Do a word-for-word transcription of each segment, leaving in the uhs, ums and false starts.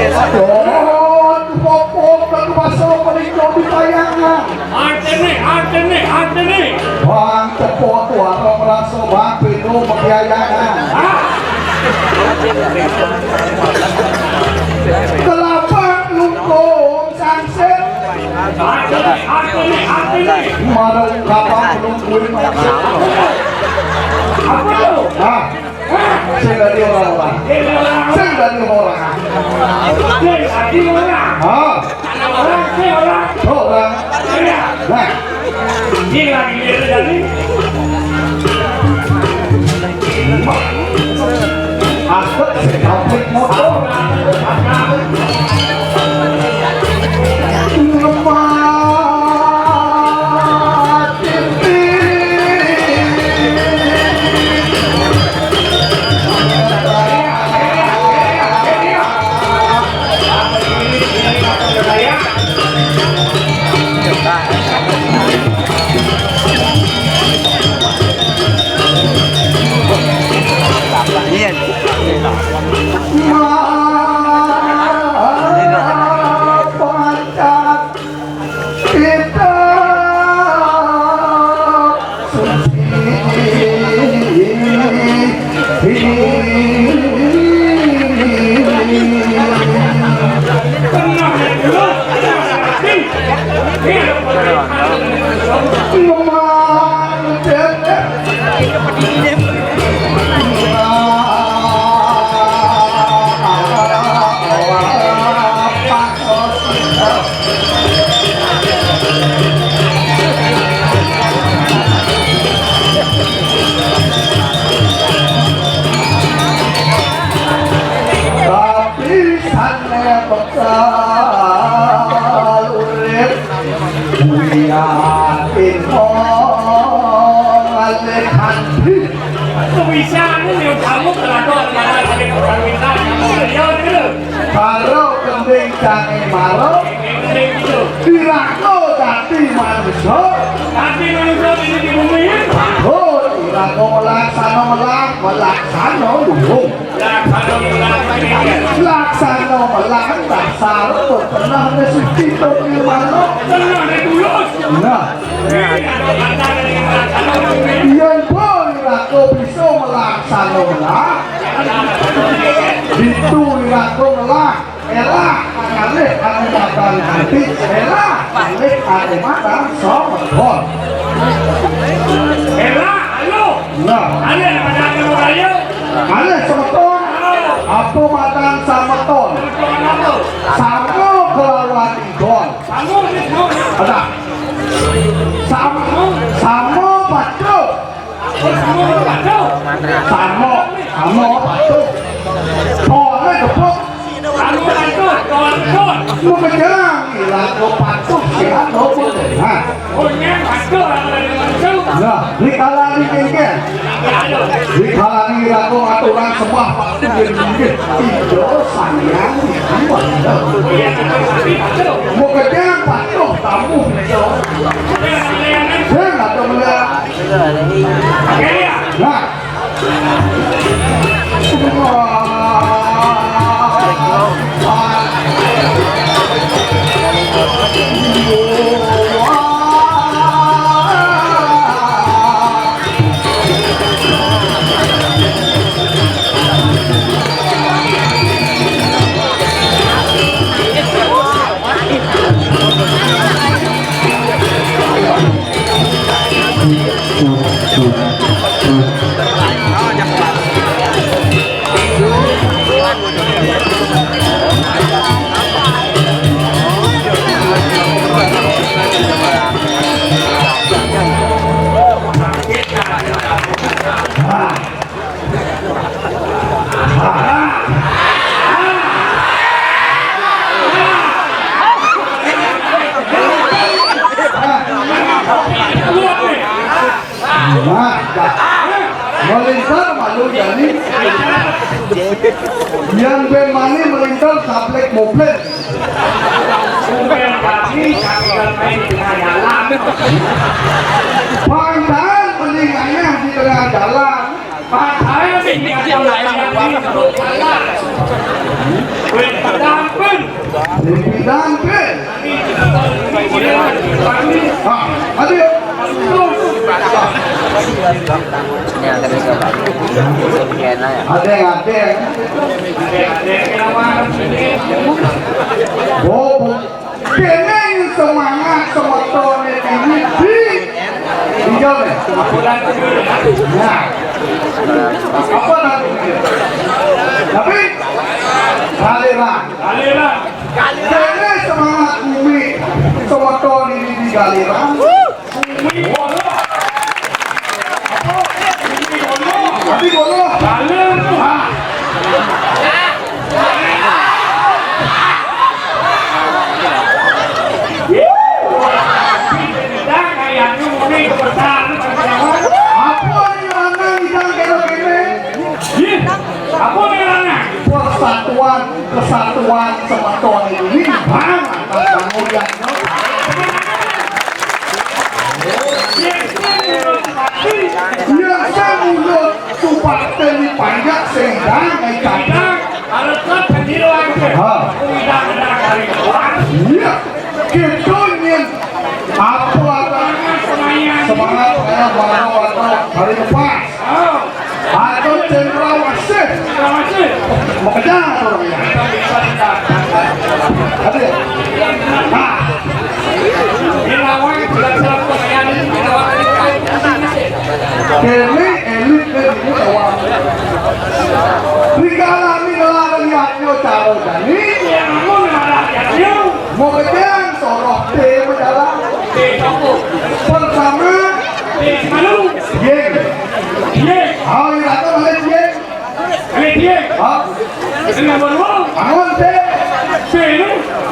Oh, popok dan baso paling jauh di tayangan. Artine, artine, artine. Bang, cepot warung raso, Bang, pinu pakiayangan. Hah? Kelapa lungkung sangsit. Artine, artine, artine. Marung kapang lungkung sangsit. Apa lu? Hah? Sing dadi ora-ora. Sing dadi ora. Sing dadi ora. Ha? Ora, sing ora. Ora. Iya. Nah. Sing lagi dadi. Aku sing pabrik motor. Iya. Kita suci. Memang. Tapi sané bekal urip, kuwi yakin mong alih kanthi. Kewisan yo kamu kelakon malah ada perkawinan. Yo, gitu. Karo kending cange maro, kending gitu. Dirako dadi manusa. Dadi manusa ini di bumi. Oh, dirako melaksana melak, melaksana luhung. Laksana melak, kending. Laksana melak, dasar pernah suci to mano. Pernah tulus. Nah. Yen pun aku bisa melaksanakan, itu aku ngelah, elah, alih anu madan anti, elah, alih anu madan someton. Elah, anu. Nah. Alih madan anu rayo. Alih semeton. Apa madan semeton? Semeton apa? Sama kelawan idon. Ada. Sam-, sama patuh. Sama, sama patuh. Soalnya gepuk. Mau kenyang, gila, mau patuh, gila, mau pun. Nah. Nah, dikalani kengken. Dikalani laku aturan sembah pati yen inggih. Ijo sayang iku. Mau kenyang patuh tamu ijo. Sing atuh mulai. Nah. Nah, melintar malu jadi. Yang ben mani melintar taplek moplet. Bukan kami, kami kan main di tengah jalan. Pandan mendingannya di tengah jalan. Padahal ini ada layanan di jalan. Wis, sampai Dipidang, Pin. Ah, adéng. Adéng, adéng. Bobo. Kéné semangat semeton ini di Dijawab ya? Nah. Apa nanti? Tapi aliran. Aliran. Jadi semangat bumi semeton ini di galiran. Bumi bodoh. Apa? Bumi bodoh. Tapi bodoh. Aliran. Ah. Apa yang lanang idang kena kene? Ih, apa yang lanang? Persatuan, kesatuan semeton ini bang atas kamu ya. Yang saya mulut sumpah tadi panjang sehingga ngecak. Alasan sendiri lagi. Ha. Udah ada dari luar. Iya. Kita nyen. Apa ada? Semangat, semangat, semangat, semangat. Hari lepas. Oh. Atau cendrawasih. Cendrawasih. Mau kejar atau? Ada ya? Nah. Ini lawan tidak siap pemain ini. Kene elit dari ini kawan. Digalami ngelarang yaknya cara jani. Yang mau ngelarang yaknya. Mau kejar soroh te berjalan. Te apa? Pertama. Te malu. Yeng. Yeng. Hal yang datang oleh Yeng. Oleh Yeng. Hah? Dengan baru. Angon te. Te ini.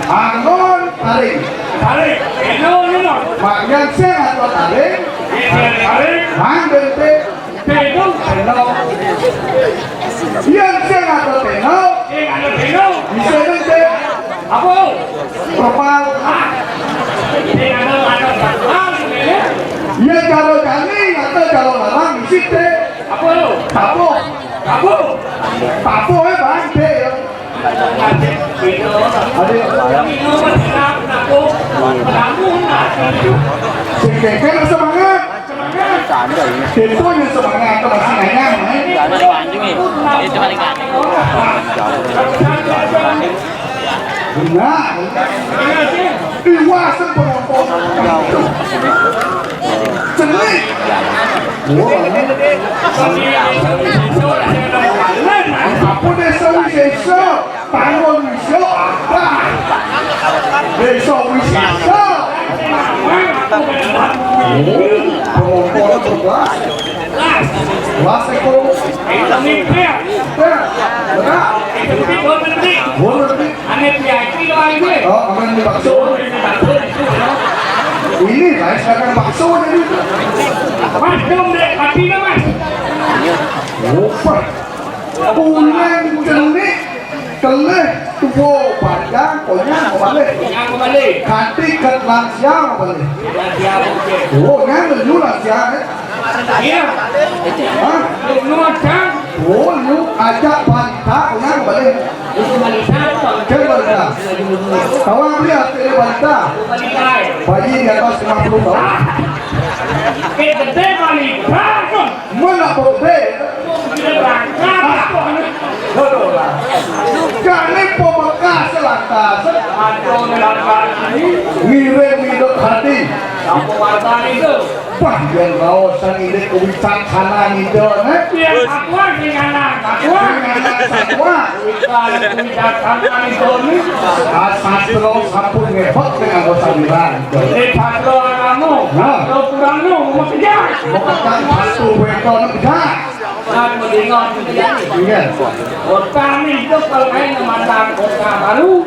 Angon taring. Taring. Ini, ini, ini. Mak yang sehat lo taring. Ini taring. Mang bente. Teno. Teno. Iya, saya nggak tahu teno. Saya nggak tahu teno. Bisa kan saya? Apa? Propal. Ah. Saya nggak tahu ada propal sebenarnya. Iya, kalau kami nggak tahu kalau larang isi teh. Apa lo? Tapo. Tapo. Tapo ya bang, teh ya. Adik. Sing kengkeng semangat. Itu yang semangat atau masih nganyam, eh? Itu paling ganteng. Benar. Iwasem penonton. Cenik. Wah. Apa desa wisesa? Tanggul iso ada. Besok wisata. Oh, pengompol berbelas. Belas ekor. Benar. Boleh. Oh, aman di bakso. Ini, guys, makan bakso jadi. Mas, dong, deh, mati dah, Mas. Lupa. Uleng jenik keleh tua panjang konyang kembali. Konyang kembali. Kanti ke lansia kembali. Lansia, oke. Oh, nyang lu lansia, eh? Iya. Hah? Lu, lu macam? Oh, lu ajak balita konyang kembali. Itu balita apa? Cek balita. Kawan lihat ini balita. Balita, eh? Bayi di atas lima puluh tahun. Ah. Kayak gede balita, tuh. Mana bobé? Kami pemekas lantas. Ngiring hidup hati. Wah, yang raosan ini kewicaksana ngidone. Dengan satwa. Sastra sampun ngebek dengan dosa bilang. Ini sastra kamu, sastra kurangmu, mau kejar. Mau kejar satu weton kejar. Kan mendingan kejar. Iya. Kota itu kalau main memandang kota baru.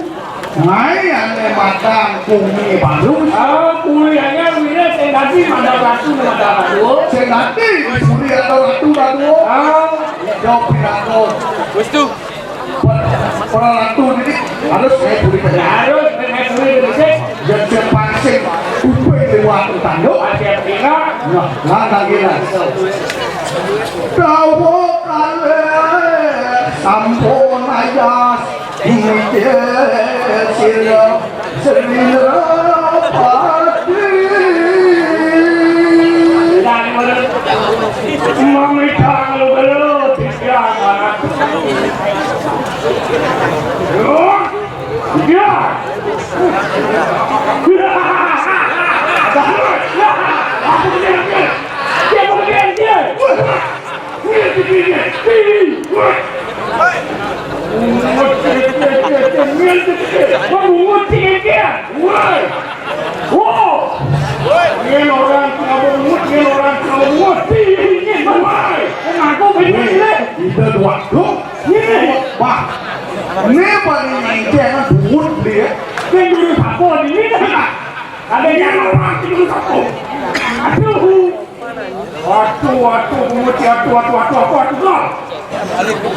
Nah, yang memandang bumi baru. Ah, kuliahnya wira sendati mandang ratu mandang ratu. Sendati, kuliah atau ratu baru. Ah, jawab pinangkut. Wis tuh. Para ratu ini harus saya beri kerja. Harus saya beri kerja. Dan saya pancing upaya lewat tanduk. Nah, langkah gila. Dawa kalih sampun ayas. Inggih sira Sri Nrapati. Mamit karo loro titiang anak. Ya. Ya. Aku dia, dia. Dia, dia, dia. Woi. Woi. Ini orang kamu ngut, ini orang kamu ngut. Woi. Kenapa begini? Kita dua tuh. Ini. Wah. Ini paling ngecek kan bungut dia. Dia dulu apa ini? Ada yang orang dulu satu. Aduh. Waduh, waduh, pemutih, waduh, waduh, waduh, waduh, waduh, waduh.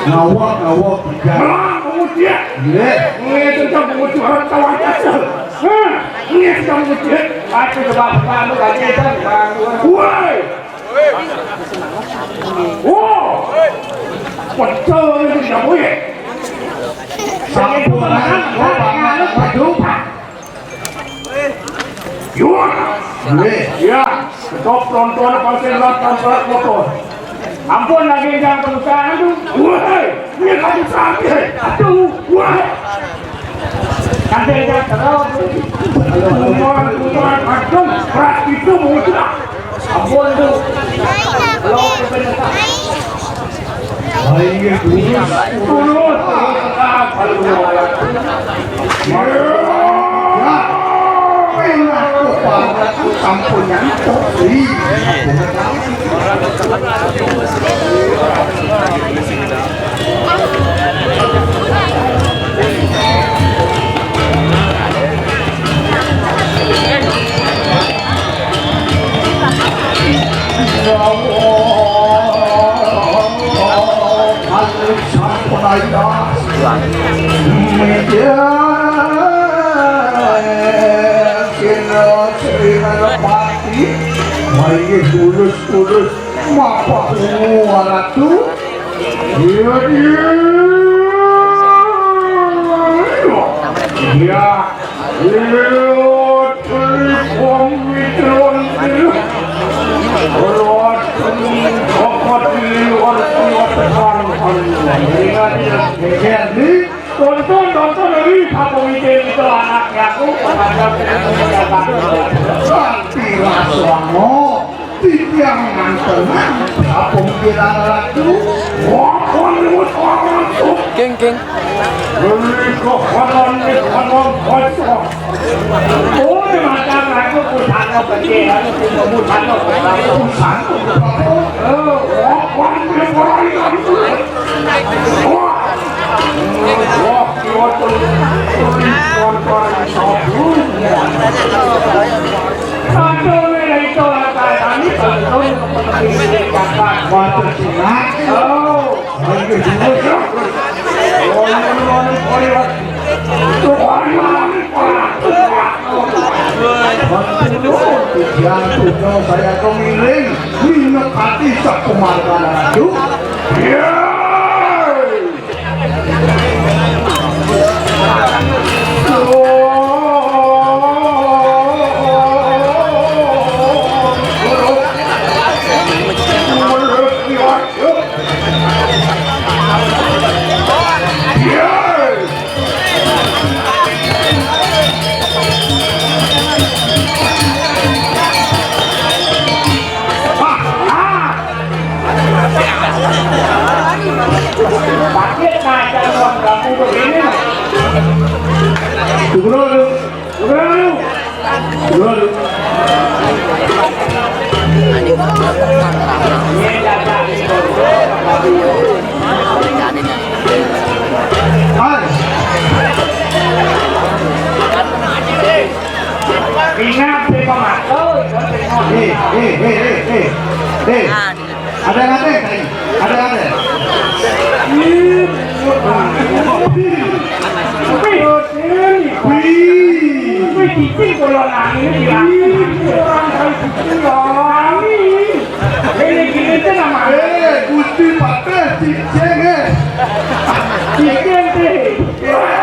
Ngawak, ngawak, jangan. Belang, pemutih. Iya. Ini tentang pemutih orang tawa biasa. Hah? Ini tentang pemutih. Aku coba buka lu lagi, dan woi. Wow. Pecel ini tidak boleh. Sampuran, oh, banget. Waduh. Yuk. Nggih. Ya, stop nonton pasien lot nonton motor. Ampun lagi yang perusahaan tuh. Woi, ini kamu sakit. Aduh, woi. Kadang yang terus. Aduh, aduh, aduh, aduh, berat itu mau sudah. Ampun tuh. Lo kebeneran. Ayo, terus, terus. Ya, enak kok, Pak. Sampun nyantuk. Iya. Tulus-tulus mapah ratu. Iya, iya. Iya. Iya, telepon mitron. Roteng kokot liwar kuat tekan. Iya, iya. Jadi, tonton, tonton, ih, apa mikir itu anaknya aku, pengajar. Tapi rasa Titiang mantenan, apa mungkin ratu? Wah, wah, wah, wah, wah. King, king. Beli kohanan, kohanan, kohanan. Oh, ini macam aku pusaka peti, aku pusaka pusaka. Pusaka pusaka. Oh, wah, wah, wah, wah, wah. Wah, wah, wah, wah, wah. Jantung saya kemiring, minyak hati sekemarkan. Aduh. Tugro, tugro. Hai. Ingat, di pemakai. Eh, eh, eh, eh, eh. Eh. Ada yang ada tadi? Ada yang ada? Wih. Wih. Wih, cicing kalau nangis, ya. Wih, orang saya cicing, ya. Ini gini tuh namanya. Eh, Gusti Patih cicing, eh. Cicing, sih.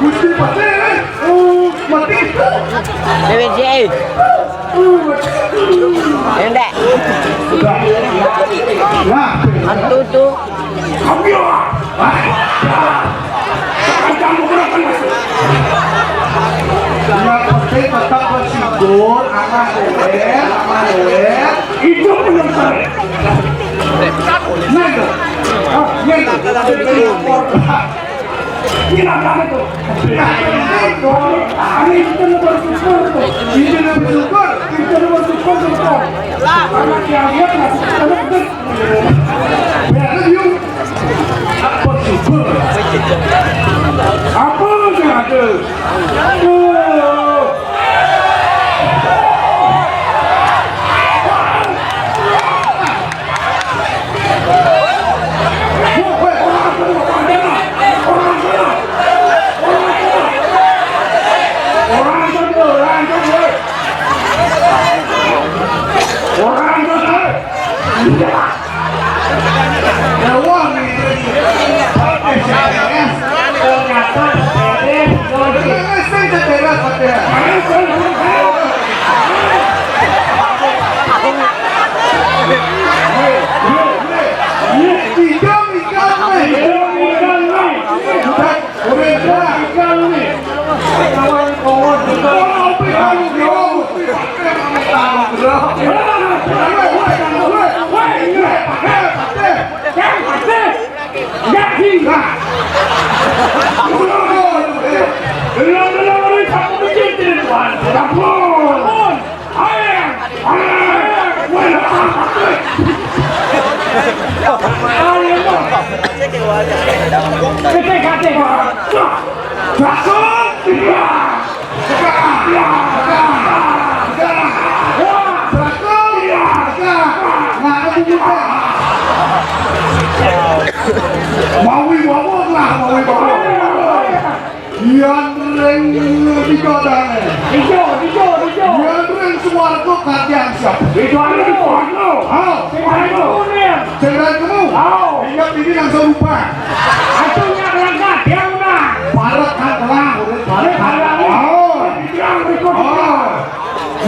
Gusti Patih, eh, uh, mati. Dewe sih. Enggak. Nah, hantu tuh. Ambil. Ah. Jangan menggerakkan masuk. Yang penting tetap bersyukur, aman, Dewe, aman, Dewe. Itu benar. Nego. Ah, nego. Gila banget tuh. Ini itu bersyukur tuh. Ini bersyukur. Itu bersyukur tuh. Karena dia lihat masih terus. Berarti dia bersyukur. Apa yang ada? Aduh. Mawi wawon lah, mawi wawon. Yan ring digodane. Ijo, ijo, ijo. Yan ring swarga kadang siap. Ijo anu di pohon lo. Hao. Sing anu kuning. Sing anu kuning. Hao. Ingat ini langsung lupa. Aku nggak berangkat, dia udah. Parek kan telah, udah parek kan. Hao. Dibilang berikut. Hao.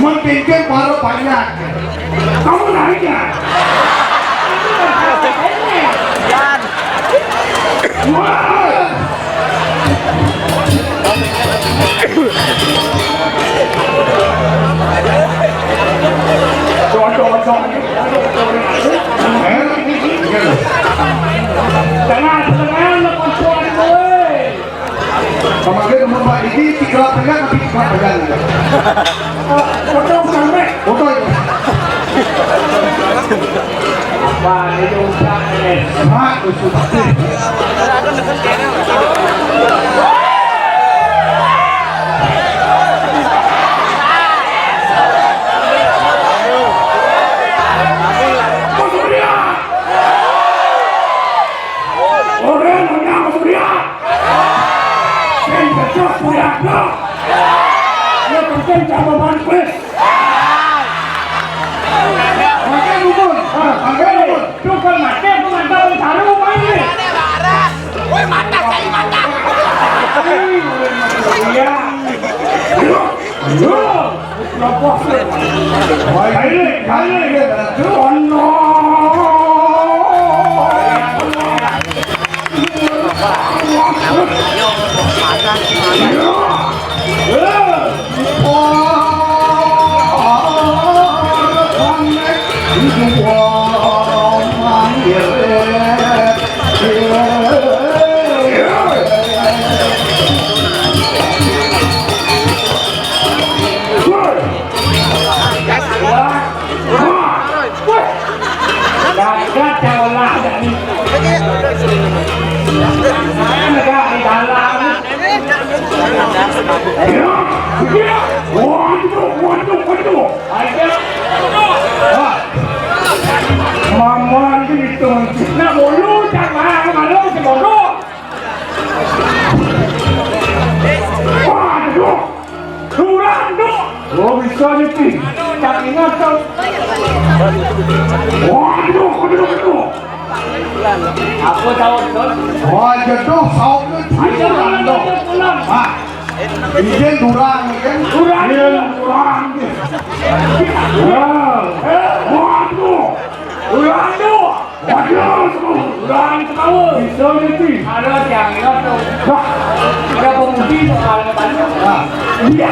Mun cincin baru banyak. Kamu naik ya? Wah. Cocok, cocok. Tengah, tengah, lepas tuan, woi. Pamangke nomor Pak Didi, tiga pegang, tapi tiga pegang. Foto sampai. Foto itu. Wah, ini udah nih. Mak, usul pasti. Orang menang Surya. Sing becus Surya. Ya penting jawaban kuis. Pakai dukun. Pakai dukun. Dukun mati, aku nggak tahu, taruh main. Woi, mata, saya mata. Iya. Ayo. Ayo. Ayo. Ayo. Wah. Wah. Gagah ya Allah, dari negara di dalam. Ya, ya. Waduh, waduh, waduh. Ayo. Solusi, tak ingat kau. Waduh, waduh, waduh. Apa tahu, Don? Wah, jedoh, sautnya ayo, pulang, pulang, Don. Pulang. Ah, izin durang, kan? Durang. Iya, durang. Ya. Waduh, durang, Don. Waduh, orang ketawa. Bisa ni, Ti. Ada tiang ni, tu. Wah. Ada pemudi tu, orang ketawa. Ah. Iya.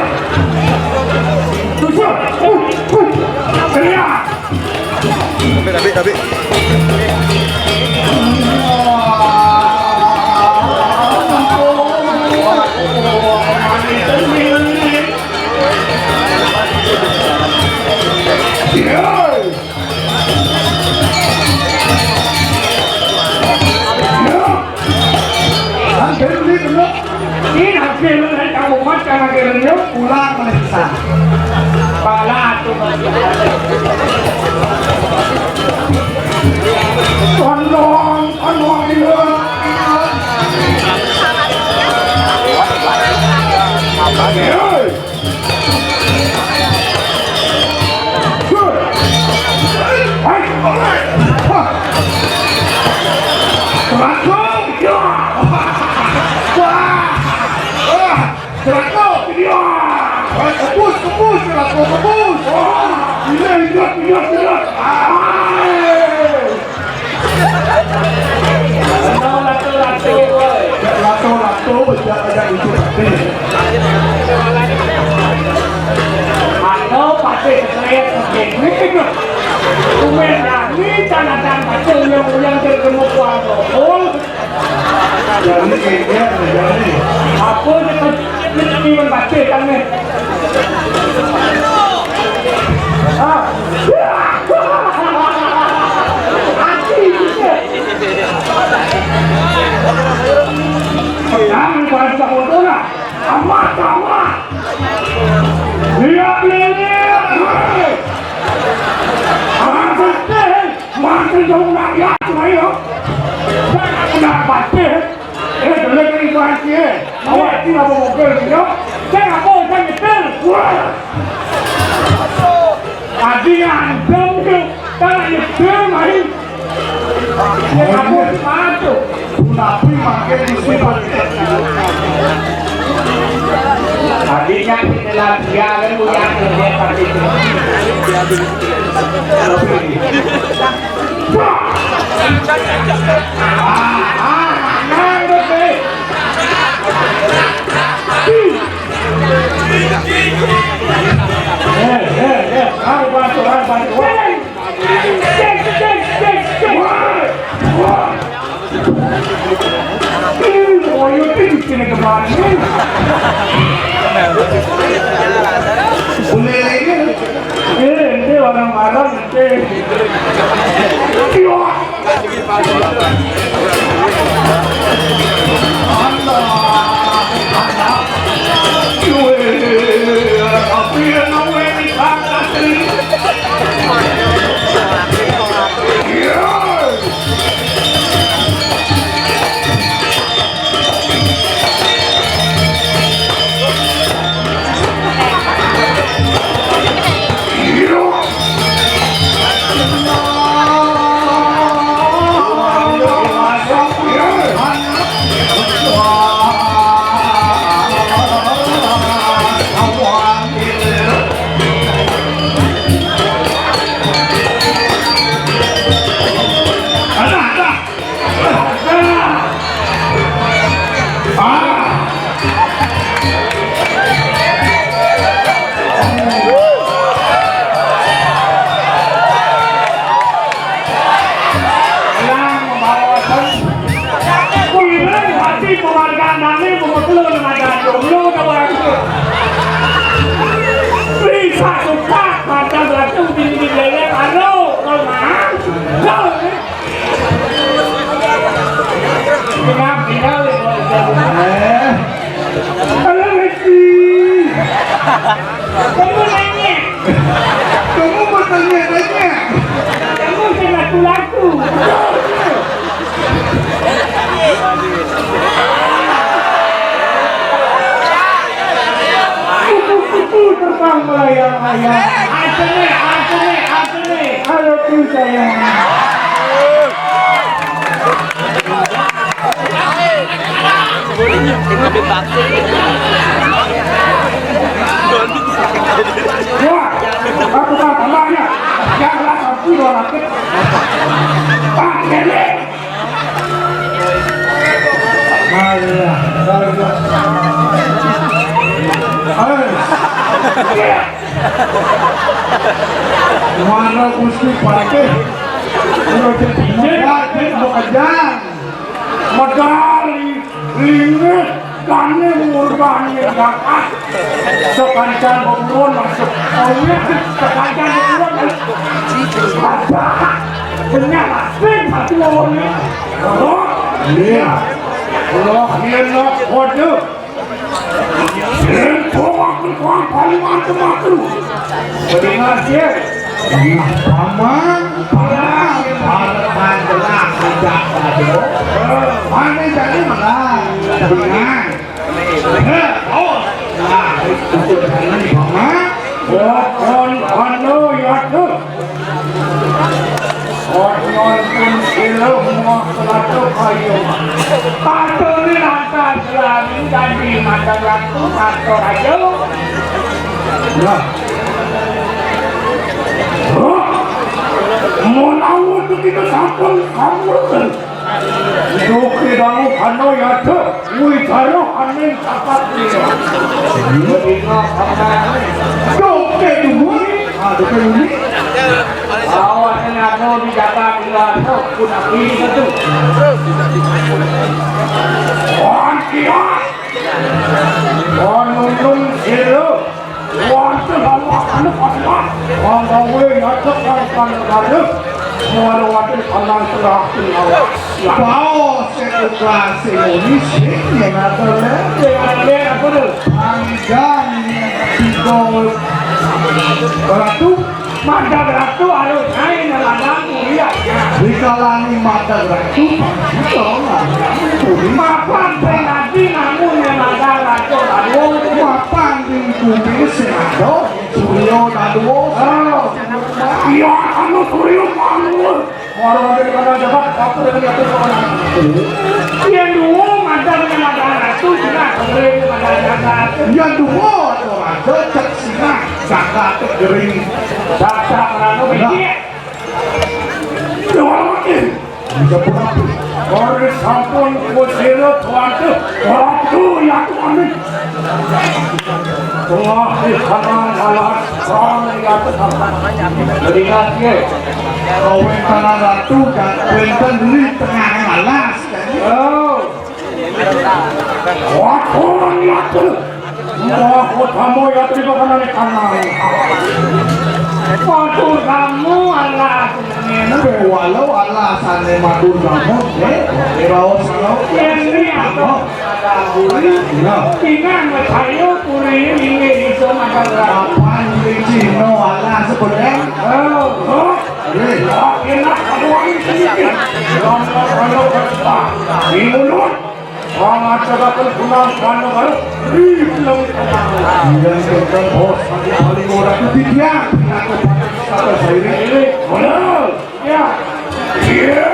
Tujuh. Uh, uh. Teriak. Ambil, ambil, ambil. Yeah. Kan dia ni kena. Ni hasil lu nak tahu macam mana dia pulang mana bisa. Bala tu. Kondong, kondong dia. Hey! Lato-lato bejak aja itu pasti. Atau pasti sekalian begini. Kumen nani tanah-tanah kacil yang, yang tergemuk warna. Jadi, kayak dia, jadi. Apa dia kecil baca tanah? Ah. Hati. Jangan bahasa bodoh lah. Amat, amat. Lihat, lihat, lihat. Hei. Amat, hei. Mati dong rakyat, ayo. Jangan kena baca. Eh, boleh kena baca, eh. Awak tu apa mobil dia? Saya apa, saya nyetir. Wah. Tadi ngantem tu. Tak nyetir, main. Aku sepatu. Tapi makin musibah. Tadinya kita lagi dia kan punya kerja tadi. Ah, ah, ah, eh, eh, eh, aku bantu, aku bantu. Woi! Woi! Woi! Ini mau nyuting sini kemana? Boleh lagi. Eh, ini orang marah, ente. Iya. Kuliah hati penghargaan nani memetelun ada jomblo kawan. Bisa suka macam ratu di, di lelek anu, kau mah. Kau ni. Kenapa tinggal? Eh. Halo, Lesti. Kamu nanya. Kamu bertanya-tanya. Kamu berlaku-laku. Bang melayang-layang. Asli, asli, asli. Halo, tuh, sayang. Wah, aku tak tambahnya. Janganlah sampai dua laki. Pak, ini. Alah, alah. Mana Gusti Patih? Udah jadi medal, jadi pekerjaan. Medal lingis, gane murgane zakat. Sekancan beburon masuk. Oh iya, sekancan beburon masuk. Ada. Benar, sing satu lawannya. Oh, iya. Allah, iya, Allah. Waduh. Sing, tolak, tolak, paling mantep aku. Bedengar, ya. Paman, paman, paman, paman, jelas, tidak, aduh. Mana jadi menang? Dengan. Eh, oh. Nah, itu jangan, paman. Kon, kon, anu, ya, tuh. Kon, kon, pun, iluh, mau, kelatu, ayo. Patune lantas lari dadi mandan ratu, matur aja. Nah. Hah? Menawa kita sampun kamu. Duke dangu kano yada, witara aning sapat liya. Duke duwe. Ah, duke duwe. Awas yen aku di Jakarta, aku nak pilih satu. Wan kiat. Wan nunung sira. Wonten Allah anu Fatma. Wong gawe ngadeg karo panegare. Muara wonten kanang tengah tengah. Baos sing uga sing unik sing yen atau le. Sing ada apa tu? Panggang tiga ratu. Mandan ratu harus naik neladan kuliah. Dikalani mandan ratu, panggang kuliah. Mapan penadi namun neladan ratu aduh. Mapan di bumi sing ada, Surya Daduwa. Oh. Iya, anu Surya Mangun. Ora ada kena jabat, aku dengan jatuh ke orang. Iya, dua macam yang ada ratu, juga kering ada jagat. Iya, dua atau raja, cek singa, jagat kering. Dasar orang itu. Nah. Iya. Dua lagi. Bisa berapa? Ora sampun kucila tuante. Waduh, ya Tuhan. Wah, di kanan alas, wah, ya Tuhan. Mendingan, ya. Kawentenan ratu dan wenten di tengah alas. Oh. Waduh, ya Tuhan. Wah, utama ya, terima kanane kanang. Waduh, kamu alas ngene. Kowe walau alasane matur kamu, eh, raos ya. Yen iki apa? Nah. Ingat, Mas Ayu, puri ini bisa makan rambut. Apaan ini Cino alas sebenarnya? Oh, oh. Eh. Enak, kamu ini sedikit. Kamu kalau berubah. Di mulut. Pangajagaken gunang panegara ri lengketang. Yen kenten bos, paling ora kepikiran. Kata saya ini, bener. Ya. Iya.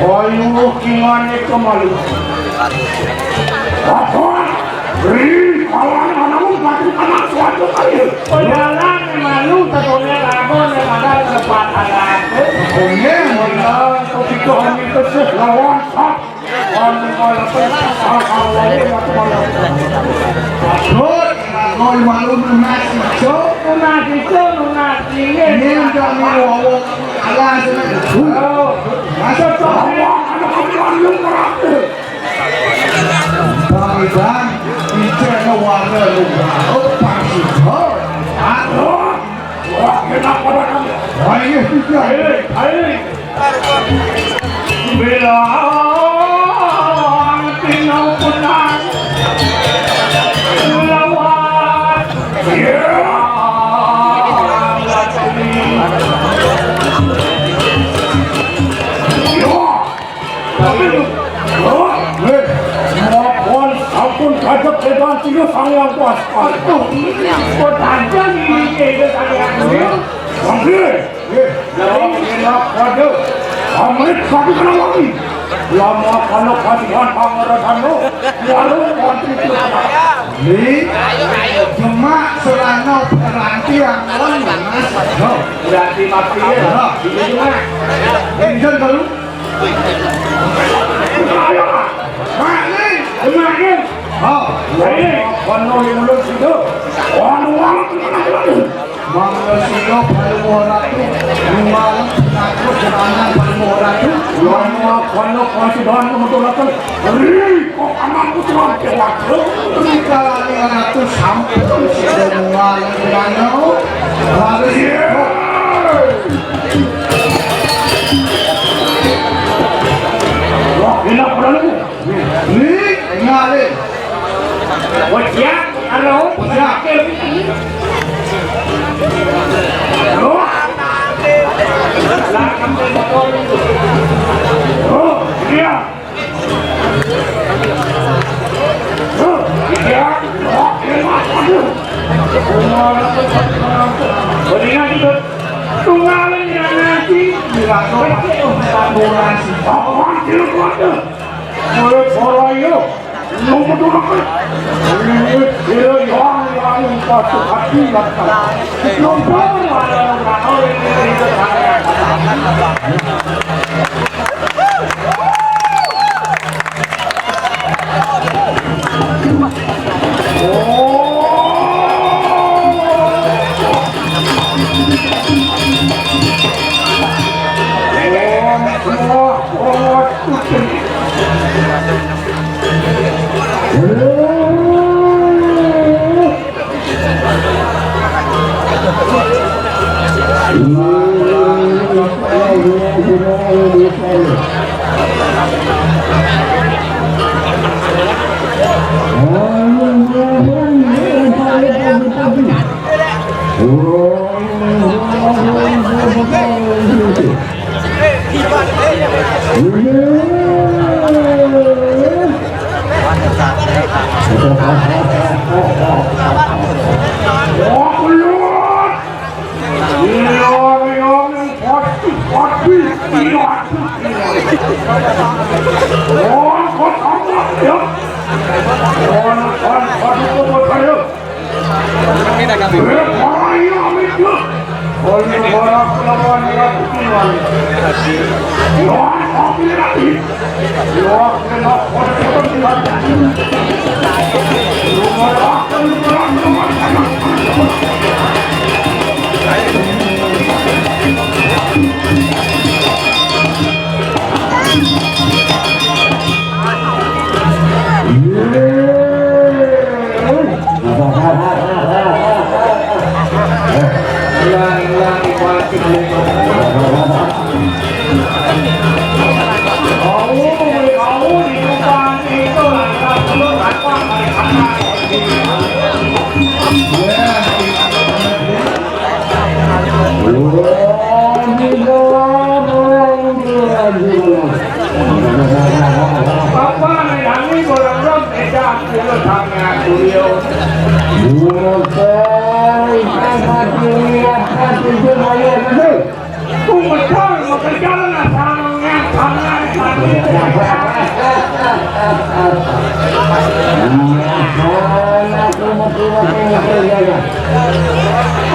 Ayo, kingane kemalu. Apa? Ri, kawan anakmu mati anak suatu kali. Pejalan malu, tetone lagu, ne pada tempat anak. Oye, mula, kok itu hanya kesih lawan, sak. Anu malah, sak, kawan, mati malah. Aduh, kok malu, lunas, hijau. Lunas hijau, lunas dingin. Ini udah nih, wow, alas, ini. Oh. Masa cowok, anak kamu malu, merata. Bang Idan, ijek warna lurah, oh, Pak Sugeng. Aduh, wah, kenapa pada kamu? Wah, iya, iya. Ayo, ayo. Bila tino punang lawan. Iya. Kedan tiga sangyang kuas. Aduh, kok tanda ini ke sangyang ini? Bangke. Nggih. Lah, enak, waduh. Amrit satu kena wangi. Lama kalau kasihan pangeran anu. Warung kopi itu. Ni, cuma selana peranti yang lawan, Mas. Yo. Berarti mati ya. Ini cuma. Ini kan baru. Ayo, Mak. Mak, ni. Mak, ni. Oh, ini. Kono yang mulut situ. Kono. Mangga sira Palungguh Ratu, lunga penakut serangan Palungguh Ratu. Lunga kono kasidan kebetulan. Ri, kok anak putra dewata. Rikalaning Ratu sampun sida lunga lenggana. Laris. Wah, enak berani. Ri, ngalih. Wajah, halo, wajah. Loh. Oh, iya. Oh, iya. Oh, iya. Aduh. Mendingan itu. Tunggalin ya nanti. Dilakukan itu. Apaan sih, waduh. Mulut Boroyo. Nomor dua kali. Ini dia yang, yang patut hati datang. Nomor ada orang orang ini. Oh.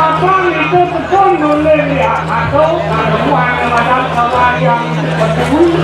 Apa itu betul nulis di atas tu? Kalau ada macam sama yang betul.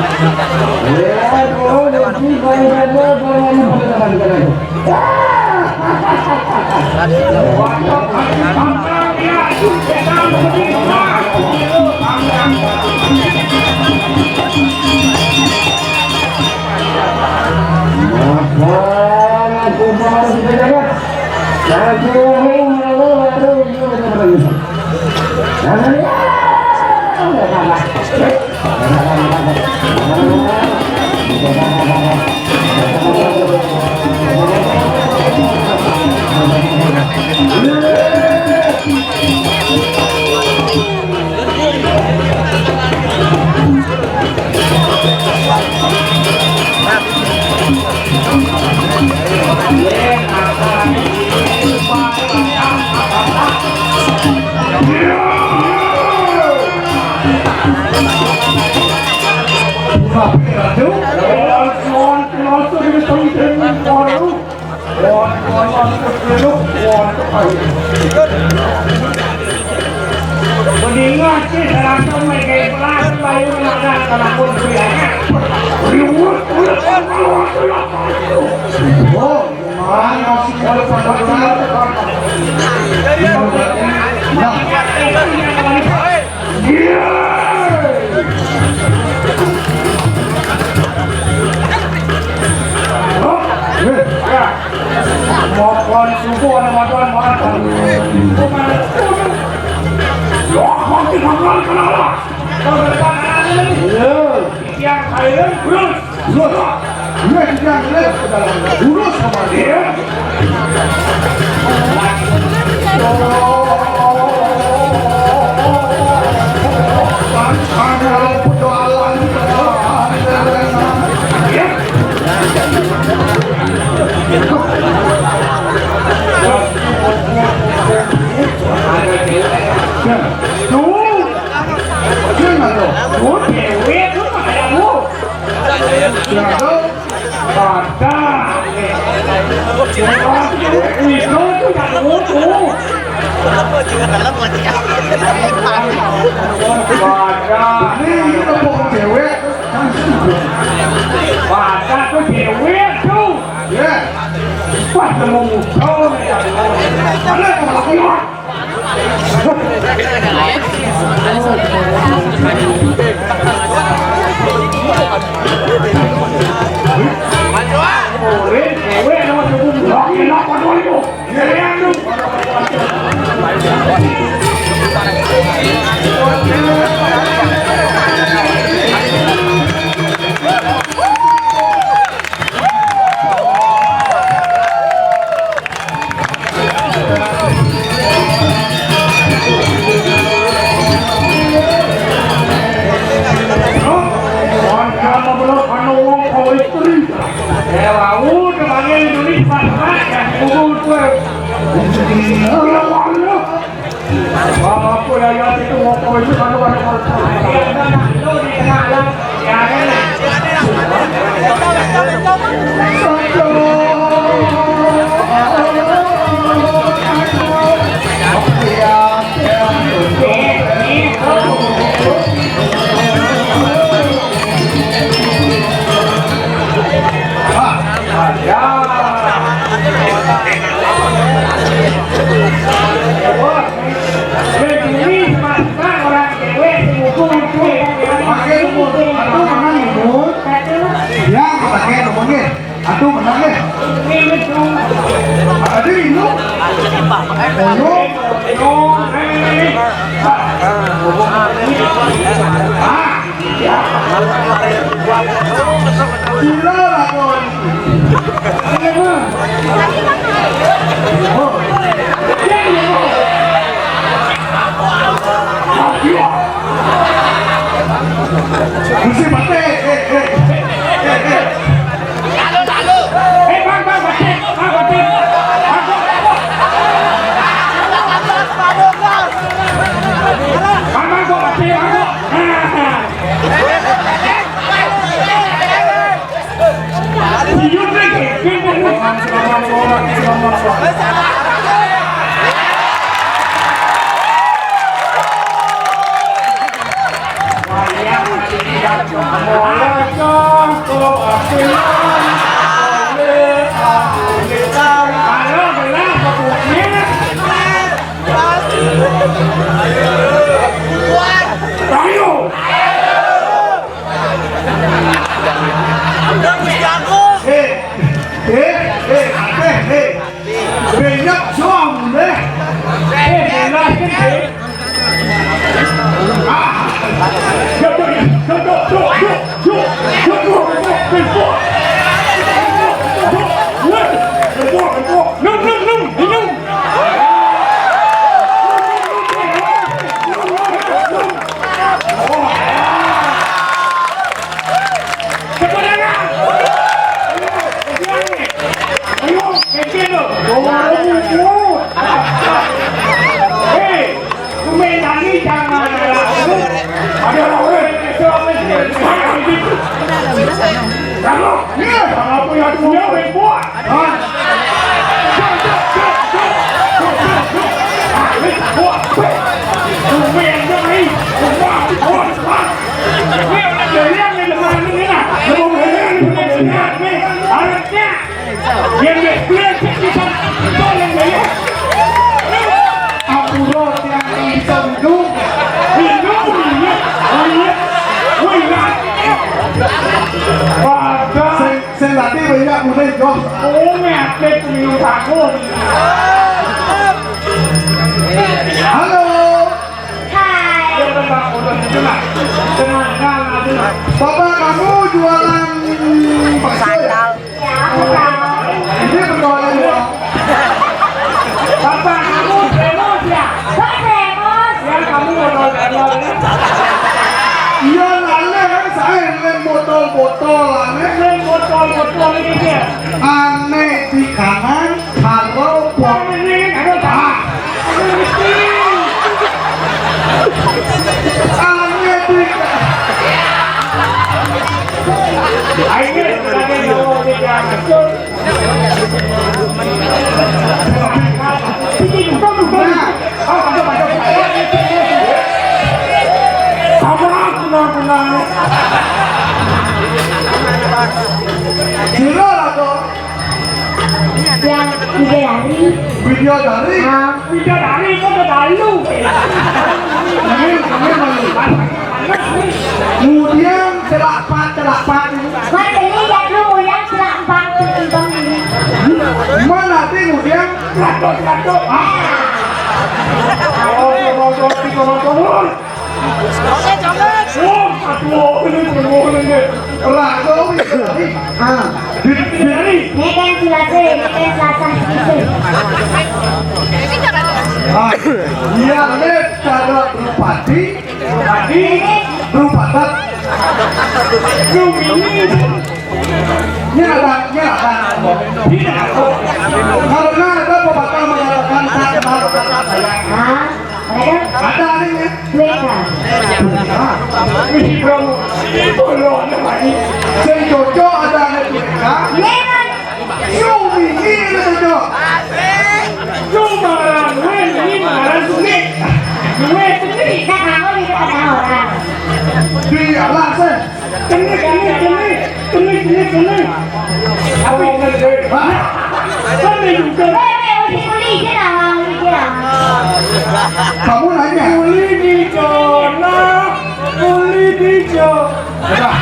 Aduh, lawan, lawan, lawan, lawan, lawan, lawan, lawan, lawan, lawan, lawan, mendingan sih, langsung main kayak pelan, bayu, makan, sama pun, ya. Riwut, riwut, riwut, riwut. Oh. Mohon subuh ada bantuan, mohon. Wah, mati, mati, mati, mati. Iya. Yang saya, terus. Lurus. Lurus, lurus, lurus sama dia. Tuh. Tuh, cewek, tuh, makanya, tuh. Baca. Itu tuh yang butuh. Baca. Ini, ini kebohong cewek. Baca tuh cewek tuh. Ya. Wah, kamu musuh. Mana kamu lagi, Wan? Ya, pakai nomornya. Aduh, menang deh. Aduh, ini. Ayo. Ah. Gila lah, kawan. Mesti pakai. Eh, eh, eh, eh, eh. Eh, Bang, Bang, batik, Bang, batik. Bang, Bang, Bang. Bang, Bang, Bang, batik, Bang, Bang. Nah. Si Yudri, Ayo. Eh, eh, eh, eh, eh. Banyak jom, eh. Eh, banyak, eh. Ah. Yuk, yuk, yuk. Hei, kau main lagi jangan. Ada orang. Tolane sing botol-botol iki, ya. Ane di kanan karo pok. Ini kan ada. Ah. Ane di Ayo, sebagai bawa tidak betul. Nah. Sira lah, Dok. Yang bidadari. Bidadari? Ah. Bidadari kok beda lu? Ini, ini, ini. Kemudian celak pat, celak pat ini. Mas, ini ya lu yang celak pat, itu ini. Mana sih kemudian? Ratus, ratus. Ah. Oh, oh, oh, oh, oh, oh. Oh, aduh, ini semua ini. Ratus ini. Ah. Ini kan Selasa, ini kan Selasa. Ah, iya, lihat cara bupati. Tadi berubah, Pak. Ini ada, ini ada. Karena ada pepatah mengatakan, "Tak kenal maka tak sayang." Hah? Ada? Ada ini, ya? Weka. Ah. Ini belum. Ini belum ada lagi. Sing cocok ada anak mereka. Iya, Mas. Yo, ini, ini cocok. Yo, marang, ini marang, ini. Ini, ini. Kita tahu, kita tahu orang. Di alas, eh. Kene, kene, kene. Kene, kene, kene. Apa yang kene? Hah? Kene juga. Weh, weh, uji kuli, dia nak, uji dia. Kamu nanya? Kuli di sana, kuli di sana. Udah.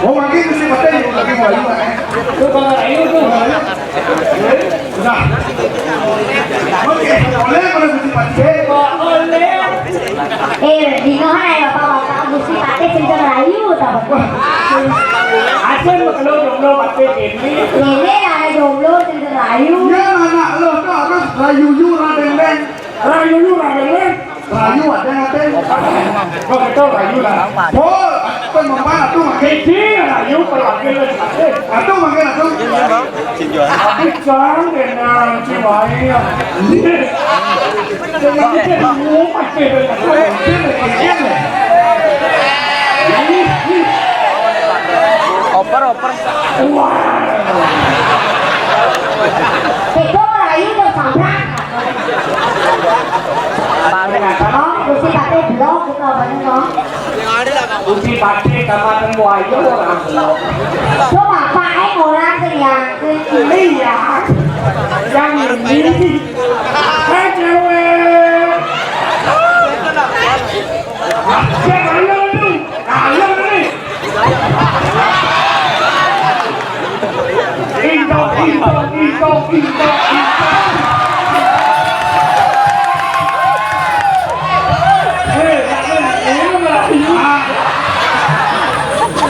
Oh, lagi mesti pakai lagi mau lima, eh. Coba ayo tuh. Nah. Oke, boleh, boleh mesti pakai. Boleh. Eh, di mana ya, Bapak-bapak? Gusti Patih sing rayu, ta, Pak? Asal kalau jomblo pakai ini. Ini ada jomblo sing rayu. Ya, anak lo tuh harus rayu, yu, raden, den. Rayu, yu, raden, den. Rayu ada nggak, den? Kok kita rayu lah? Pol, apa mempan tuh makin? Jadi rayu perwakilan. Atuh makin atuh. Tapi jangan dengan jiwa ini. Oper, oper. Wah. Itu merayu tuh sabrak. Paling apa? Oh, Gusti Patih blok gitu apa nih, Kong? Gusti Patih kamar buaya orang. Cuma Pak, eh, orang sih ya. Iya. Yang ini. Hei, cewek. Siapa lu? Ayo nih. Intok, intok, intok, intok, intok. Hei, ini Melayu.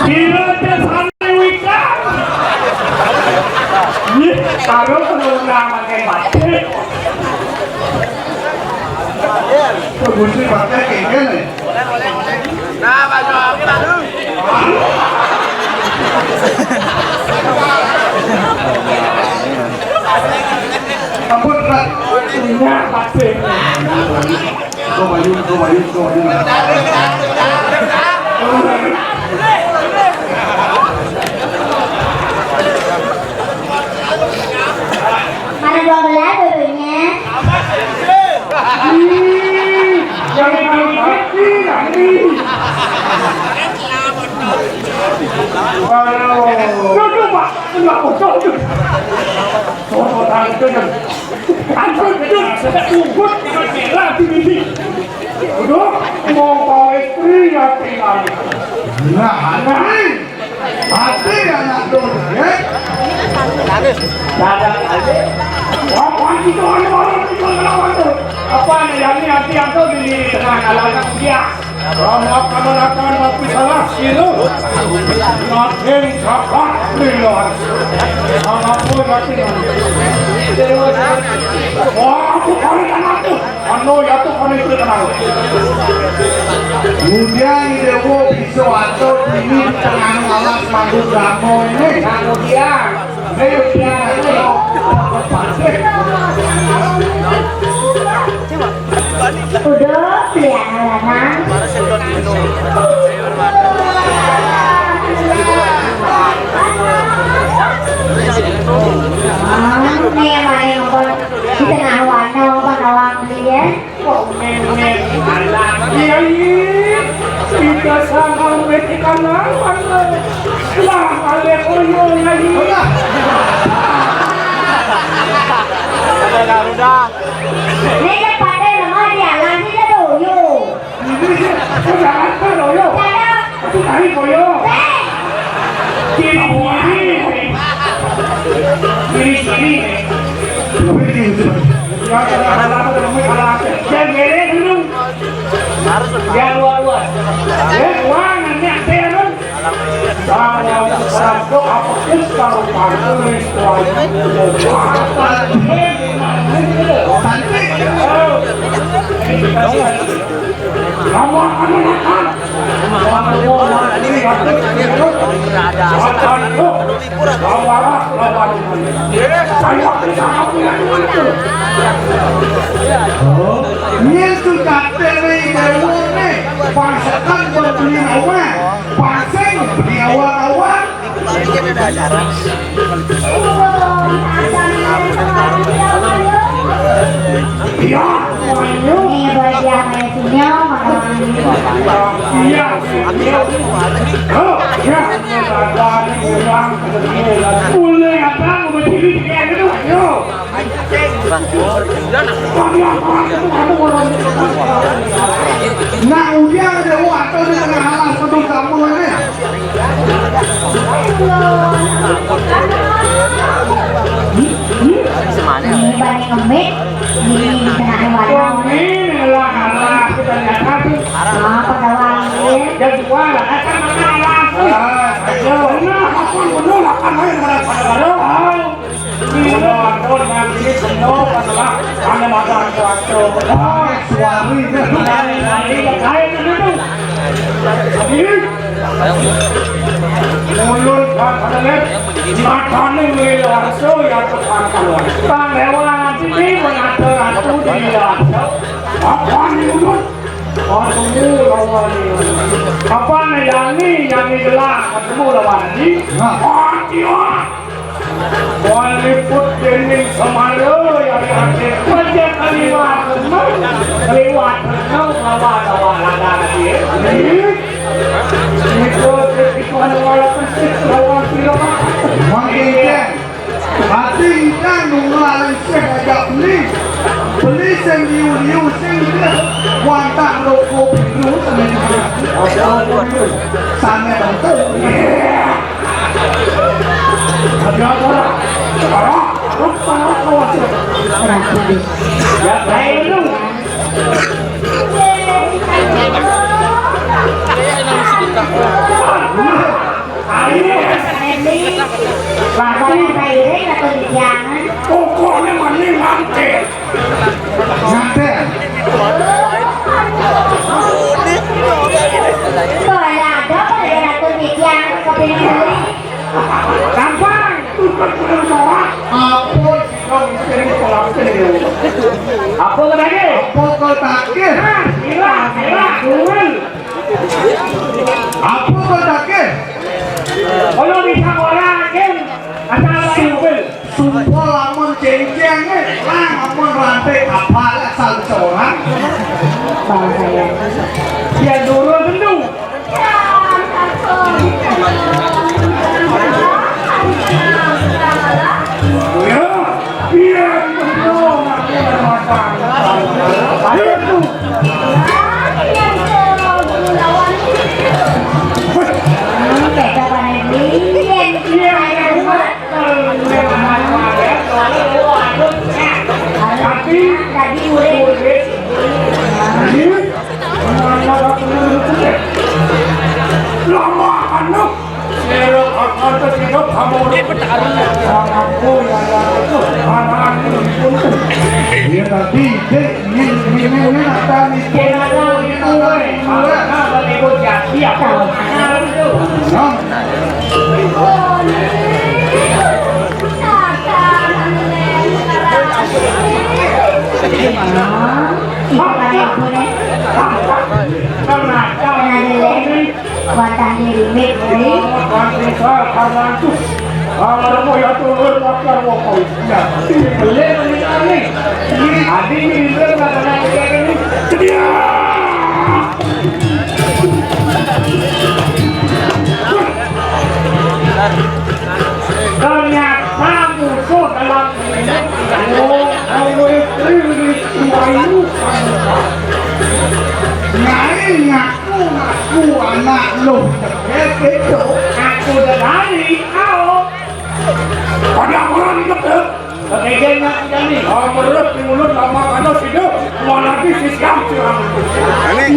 Kira dia sana wikan. Ih, taruh pengguna makin mati. Kok Gusti pakai kayak gini? Ampun, Pak. Iya, pasti. Coba yuk, coba yuk, coba yuk. Mana dua belas duduknya? Hmm, yang paling kecil, yang ini. Aduh. Duduk, Pak. Enggak, duduk. Sosokan itu, Jan. Ampun, Jan. Saya tunggu, Jan. Merah di sini. Udah, mau kau istri ya tinggal. Nah, nah. Hati anak tuh, ya. Dadah. Wah, wah, itu orang, orang itu lawan tuh. Apa nih, yang ini hati yang tuh di tengah alam dia. Rama kamanakan mapi salah sila. Raden Gabat Lila. Sama pun raden. Wah, aku kali kan aku. Anu ya tuh kali itu kenal. Kemudian Dewo bisa atau dini di tengah alas manggung ramo ini. Kemudian Udah, pilihan anak. Ah, ini yang mana yang apa? Di tengah warna apa, kawan dia? Kok nenek anak dia ini? Kita sama mereka lawan. Lah, ada koyo lagi. Udah, udah. Ini yang pakai lemah di alam ini tuh, yuk. Ini sih, udah apa, Royo? Tidak. Aku cari Royo. Eh. Kiri, kiri. Kiri, kiri. Ya, ya, ya, ya, ya, ya, ya, ya, dulu. Ya, luar, luar. Ya, wah, nanti ada, kan? Salam satu apa pun kalau panggil suami. Nama anu makan. Saya tidak punya. Oh, ini sudah dewe dewe nih. Pasakan buat beli rumah. Pasing beli awal-awal. Iya. Ini buat dia, Messi. Iya. Oh, iya. Boleh apa? Mau berdiri kayak gitu, ayo. Nah, udah ada waktu di tengah alas penuh kampung ini. Ini paling ngemit, ini di tengah warna. Ini lah, kita lihat satu. Ah, pakai wangi. Jadi, wah, akan makan langsung. Ayo, nah, aku menolak, kan, ayo, pada, pada, pada. Iya, ampun, nanti penuh, penuh. Anda makan waktu. Ah, suami. Nanti, nanti, nanti, nanti. Ini. Mulut, Pak, ada lihat. Matanya mulai langsung, ya, Pak, Pak. Bang Dewa, nanti, ini mengatur aku di langsung. Apa ini, mulut? Ketemu lawan ini. Apa nih, Yani? Yani gelah ketemu lawan ini. Nah. Wah, iya. Wah, liput dening Semara ya, ya. Aja kaliwat, kaliwat, lawan, lawan, lawan, ya. Ini, itu, itu, lawan, lawan, lawan. Makin Ati ingkang nunggu aling sing ajak beli. Beli sing liu-liu sing liu. Wantah roko biru sing liu. Sane bantu. Ada apa? Ora, ora, ora, ora. Ya, baik lu. Pokoknya mending nganter. Nganter. Gampang. Apa sih kau sering kolak sendiri? Apa kau tadi? Apa kau tadi? Nah, gila, gila, turun. Apa kau takir? Kalau bisa orang, Kim, asal lain mobil. Sumpah lamun cengceng, eh, lah, lamun rantai kapal asal seorang. Bahasa ya. Dia dulu tentu. Ya, iya, betul, nanti ada masalah. Ayo, tuh. Iya, tadi, Dek, ini, ini, ini, ada nih. Nah. Watah dirimit, Bli. Ternyata musuh dalam ini. Oh, oh, oh, oh, oh, oh. Nyai ngaku-ngaku anak lu. Gitu. Aku dari kau. Pada orang gitu. Oke, dia ngaku jani. Oh, menurut mulut lama kata situ, mau lagi si siang siang.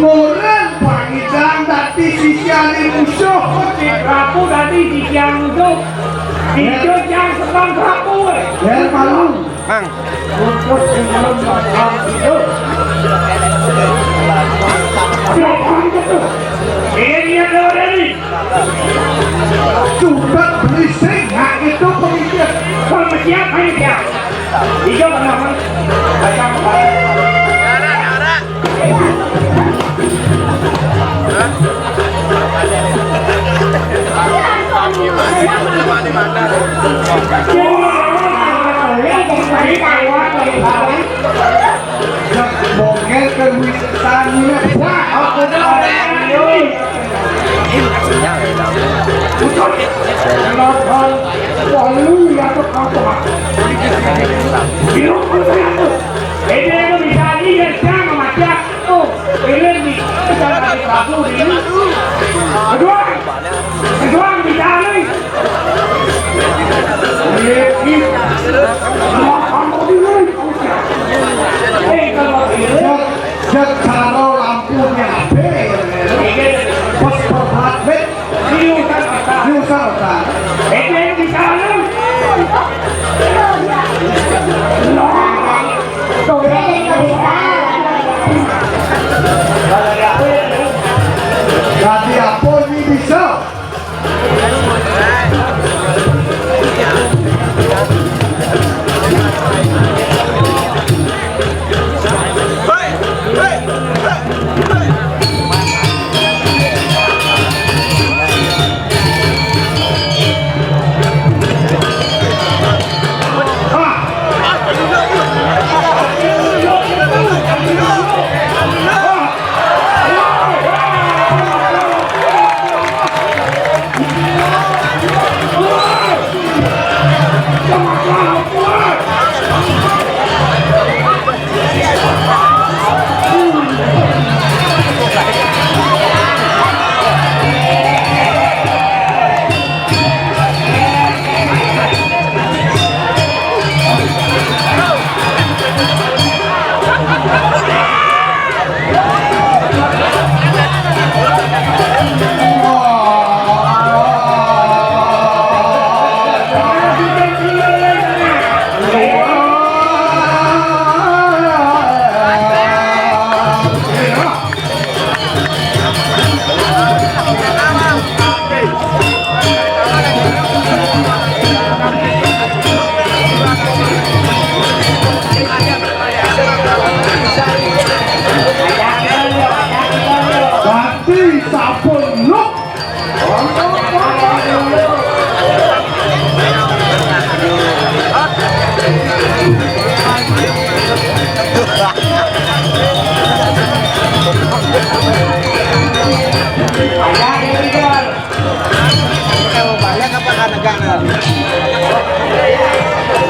Murid pangidan tadi sisian musuh. Si Prabu tadi sisian musuh. Itu yang sedang Prabu, eh. Ya, malu. Mang. Ini dia, Dora, ini. Sudah berisik, nah itu pemimpin. Kalau siap, ayo siap. Hijau, Bang Rahman. Baca, Bang. Bongkel ke wisata. Wah, aku udah. Ini aku bisa aja ya, sama macam. Oh, ini nih, sama si Prabu ini. Kedua, kedua bisa nih. Ini, ini. Sama kamu ini. Eh, kalau ini. Jek, jek, karo lampunya B. Ini. Pas berhati. Diusah, Pak. Itu yang bisa lu. Jadi apa ini bisa? Berarti sampun luk. Hei.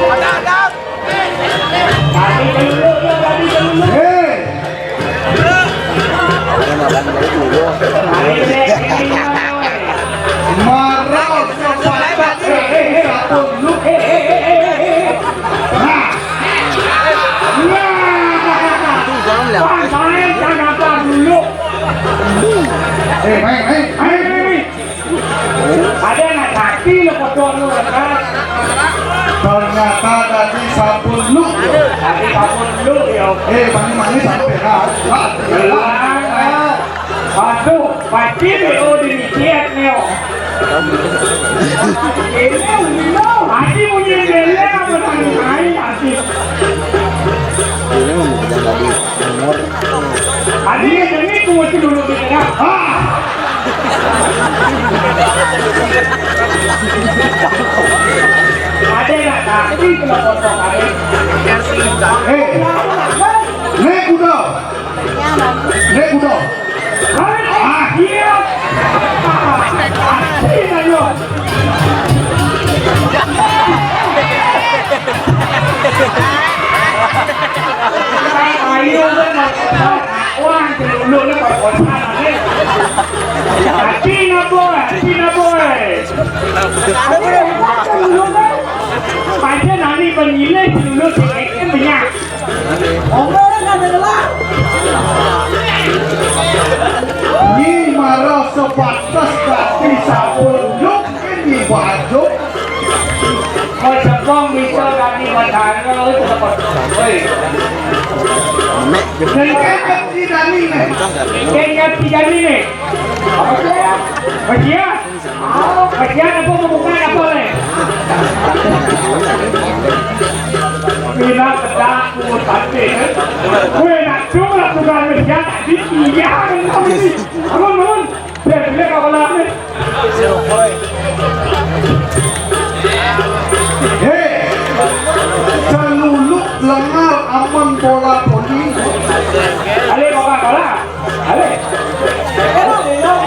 Marah. Nah. Nah. Main, main, main. Eh, main, main. Main, main, main. Ada anak kaki lo. Ternyata tadi sabun lu. Tadi sabun lu ya. Eh, mani-mani sampai lah. Aduh, pasti B O demikian, Neo. Ini, ini, pasti punya bela apa tadi main, pasti. Ini mau pegang tadi. Nomor. Tadi yang ini tunggu dulu di tengah. Ah! Ada nggak? Tadi kena potong, ada. Eh, naik kuda. Naik kuda. Ah, iya. Asli, ayo. Ayo, wah, dulu lu kok bosan, eh. Cina boy, Cina boy. Pancen nani penilai dulu, banyak. Ni marah sebatas kaki sabun, yuk, ini baju. Kau sepong bisa tadi matahari, kau itu sepong. Woi. Dan kepet tidak ni, nih. Kepet tidak ni, nih. Apa dia? Apa dia? Bagian apa, pembukaan apa, Le? Pindah ke dapur, tadi. Gue nak curhat bukan meja, tadi iya, yang kau ini. Bangun, bangun. Biar dilihat kau lah, Le. Hei, celuluk lengar aman bola poli. Ale, Coca-Cola. Ale. Pindah.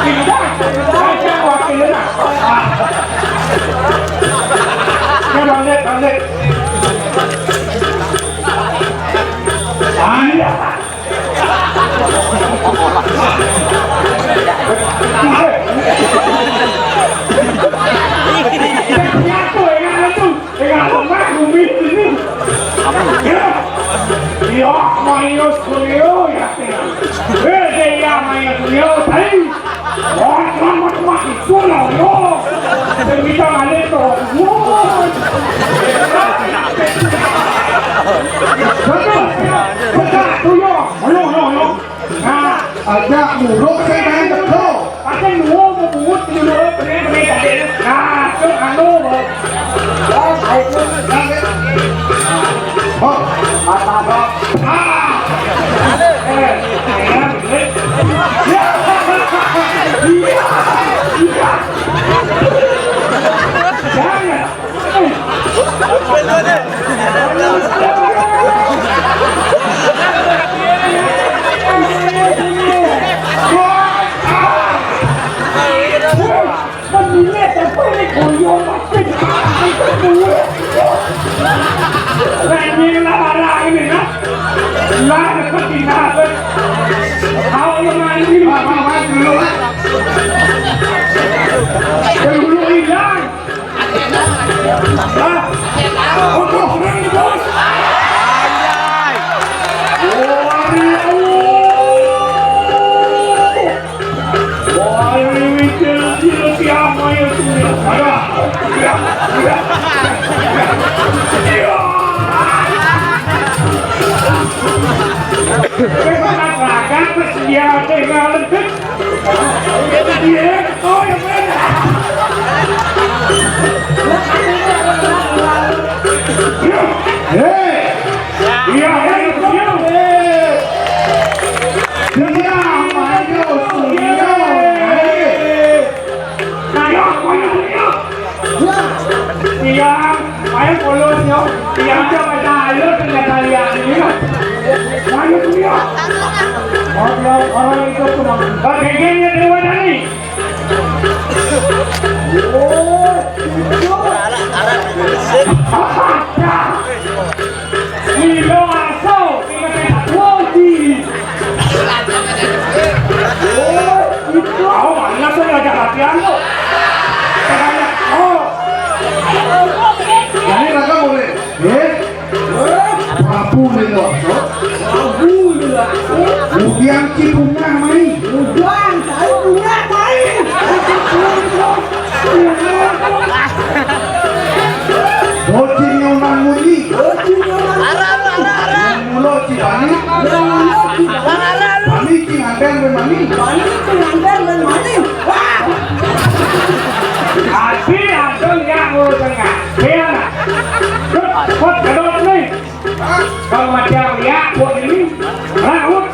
Pindah. Pindah. Wakilnya. Ah. Ya, balik, balik. Ah, iya. Piatu, ya, itu. Dengan lemah bumi ini. Ya. Ya, Mayo Suryo, ya. Eh, dia Mayo Suryo, tadi. Wah, selamat mati, Suryo, yo. Dan kita balik tuh. Wah. Betul. Betul, tuh, yo. Ayo, yo, yo. Nah, ajak muruk saya main betul. Pakai dua mau bungut dulu, bener, bener, bener. Nah, tuh, anu, mau. Oh, baik, tuh. Nah, ya. Oh, mata, bro. Ah. Eh, enak, bener. Ya. Iya. Iya. Jangan. Dulu hilang. Hah? Untuk ring, Bos. Anjay. Waduh. Waduh, ini kecil-kecil siapa ya, sini? Ada. Ya, ya. Ya. Terima kasih, terima kasih. Tiang, ayo, polos, yo. Tiang coba dah, ayo, tengah talian ini, yo. Ayo, yo. Orang, orang itu cuma, bagaimana dia, Wadani? Oh, itu. Milo aso, tinggal kata kuoji. Oh, itu. Oh, mana saya ajak latihan tuh? Katanya, oh. Ini raga boleh. Eh? Prabu Leloko. Prabu Leloko. Udiang Cibunga mai. Udiang, saya punya mai. Bani, Bani, Bani, Bani, Bani, Bani. Wah! Ati adon ya ngurus tengah. Dia lah. Terus, kok gedot nih? Kalau macam ya, buat ini. Laut.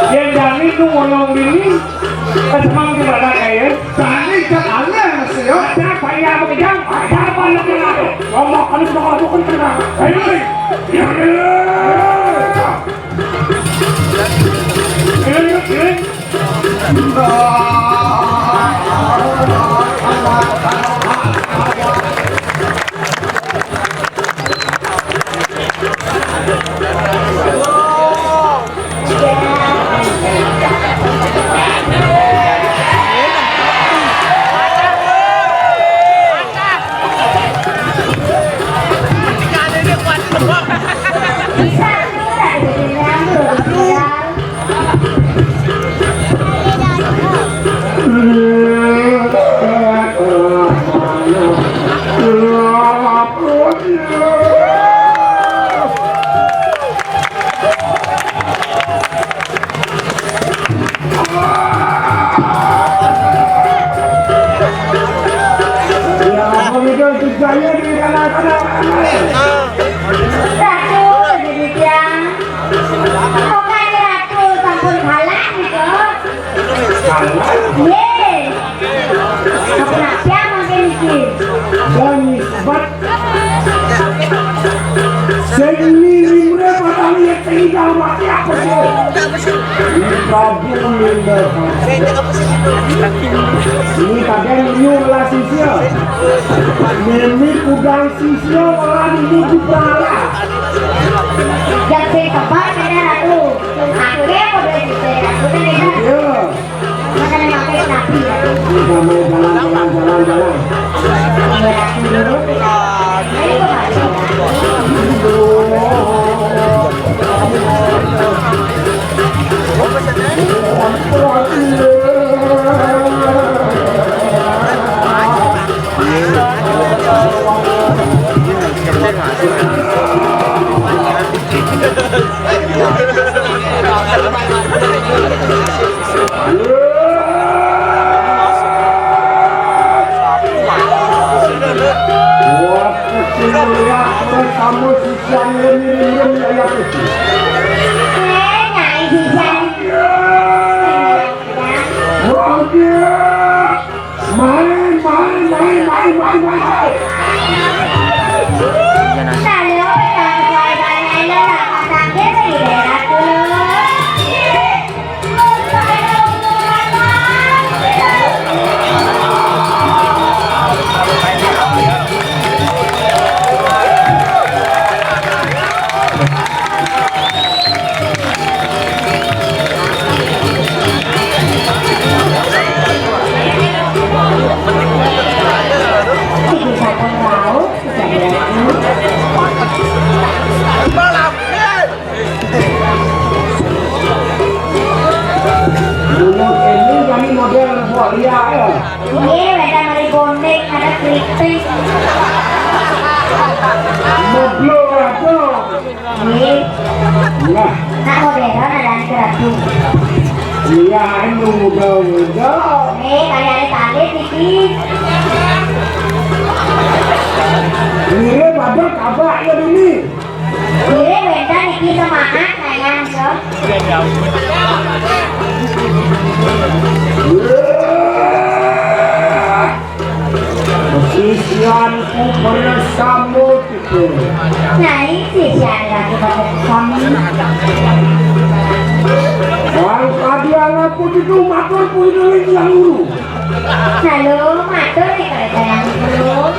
Yang jani tu ngolong dini, kesemang di mana kaya? Tadi ke aneh sih ya. Ada apa ya, apa kejam? Ada apa nak kena? Ngomong, kamu sudah ngomong, kan kena. Ayo, ayo. Ayo, ayo, ayo. Ratu, demikian. Pokoknya Ratu sampun kalah nih, Kok. Kalah? Nggih. Apa mungkin iki? Dan nisbat sing ngirimne patang yek tinggal mati apa sih? Ini Prabu Minda. Ini kadang ini ulah sisia. Ini kudang sisia ulah ini juga. Yang sing tepat kena Ratu. Sing akhirnya pada sisi Ratu kan enak. Iya. Makanya pakai kaki. Udah mau jalan, jalan, jalan, jalan. Iya, Ratu dulu. Ayo, Pak. Wah, kecil ya, kamu sisian ngirim-ngirim ya, ya, kecil. Eh, nyai sisian. Wah, dia. Main, main, main, main, main, main. Dulu ini kami model buat liar ya. Iya, beda mari bonek, ada keripik. Mobil aja. Nggih. Nah. Nak modern ada anu rapi. Iya, anu muda-muda. Nih, kali-kali talit iki. Mirip ada kabak ya ini. Mirip beda iki semangat kayaknya, Bro. Sisianku bersama Nah, iki sih ada kita bersama. Matur pundi Yang Guru? Halo, matur nih Kang Yang Guru.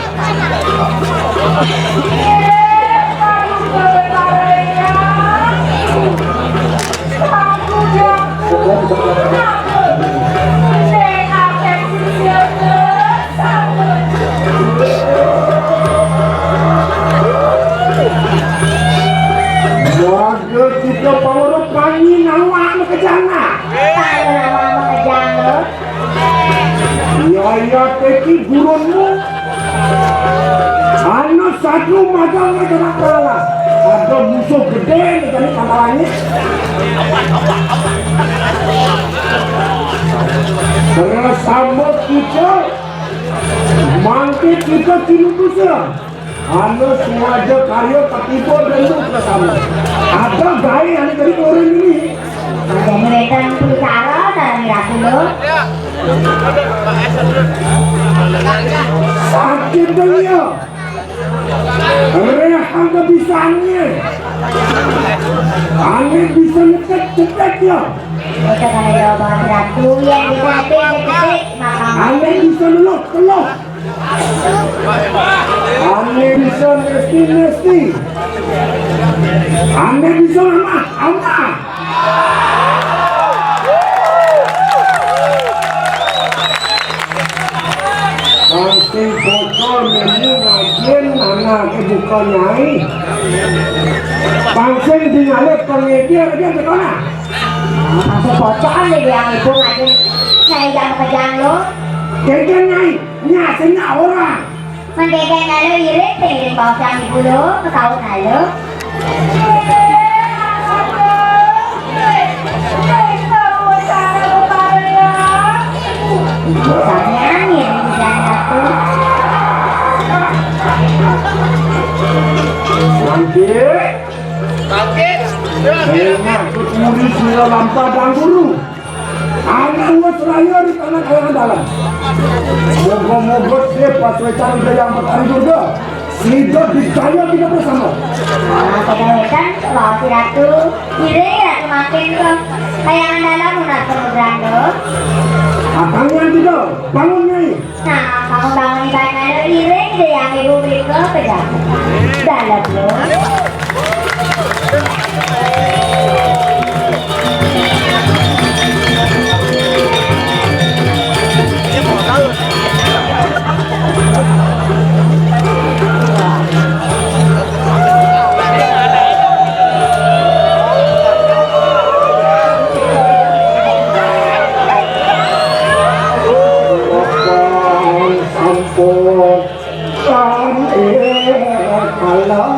Warga kita pangurus pangi nawa makejana. Kalau nawa makejana. Yaya teki gurunmu. Anu satu magang negara kalah. Ada musuh gede negara kalah ini. Bersama kita mangke kita kinu dosa. Anu sengaja karya katiba dan bersama. Ada gawe anu dari orang ini. Ada mereka yang bicara dari aku lo. Sakit dia. Reh angka bisa angin. Angin bisa nyetek-nyetek ya. Kita kan ada obat ratu yang bisa nyetek-nyetek. Angin bisa melok-melok. Ane bisa nesti-nesti. Ane bisa amah-amah. Pancing bocor nemu ngajen anak buka nyai. Pancing dingalit pengedil dia ke sana. Pancing bocor nih dia ibu ngajen nyai jam kejang lo. Kejang nyai. Nya, sing nya orang. Mendekeng lalu irit, irit bawah yang dulu, pesawat lalu. Misalnya angin, hujan satu. Nanti. Bangkit. Enak, kecuri sila lampa dan guru. Anak wes raya di tanah kayangan dalam. Moga-moga sih pas wecan udah yang bertahan juga. Sehingga dikaya kita bersama. Nah, pada wecan, bawa si ratu. Kiri ratu makin ke kayangan dalam, udah kemudian. Katanya gitu, bangun nih. Nah, kamu bangun ibadah iring deh yang ibu beri ke pejabat. Dalam lo. Sampun kan eh kalah.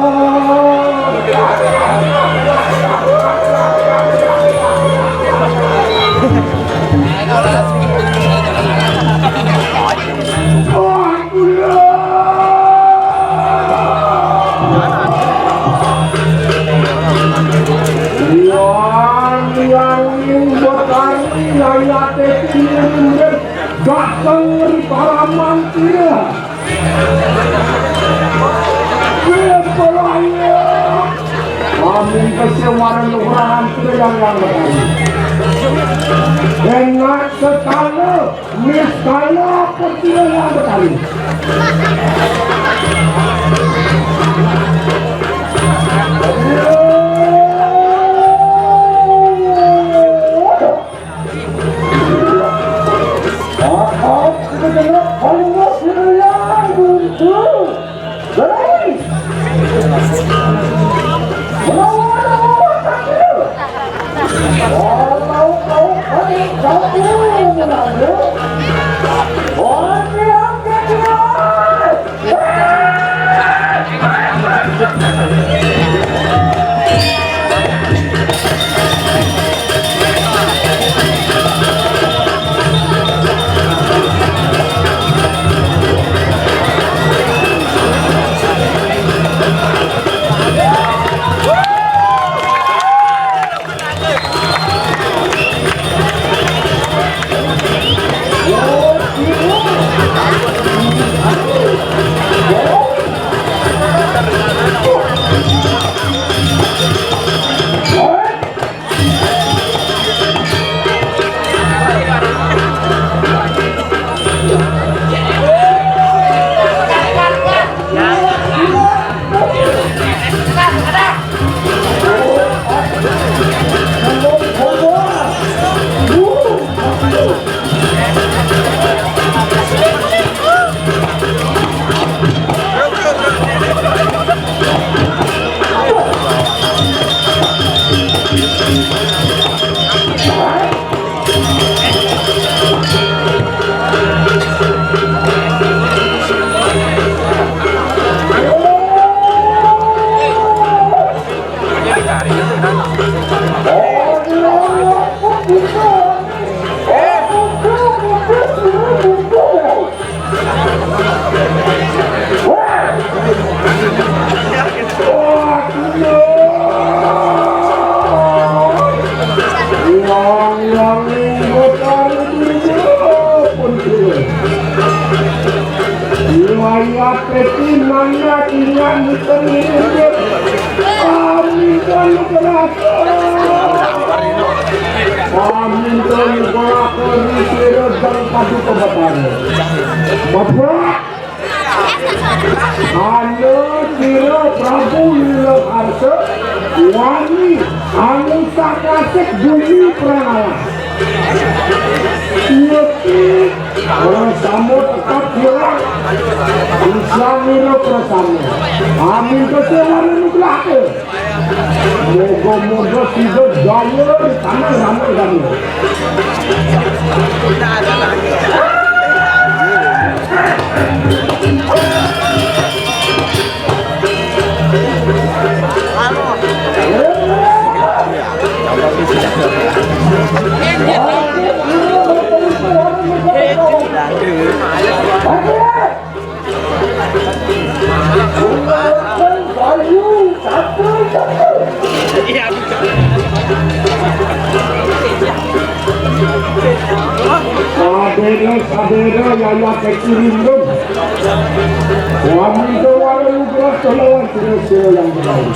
Yang yang yang berkari layate kirim datang dari Paraman kira. Kepalanya. Amin kesewaran luhur hampir yang yang berkari. Enak sekali, niskala kecil yang berkari. Ya, peti mana tinggal muter-muter. Amin, Tuhan, berasa. Amin, Tuhan, berasa. Di sini dan padu kebetulan. Bapak, halo, sira Prabu Lila Arsa, wani, anu sakasik bumi prangalah. Iya, Ki. Ora sama tetap pulang. Bisa ngira prasama. Amin kecewa nuglake. Moga-moga sida jaya di tanah ramai ramai. Sadera, sadera, yaya kecil indung. Suami itu warung nugraha kelawan sira-sira yang berlalu.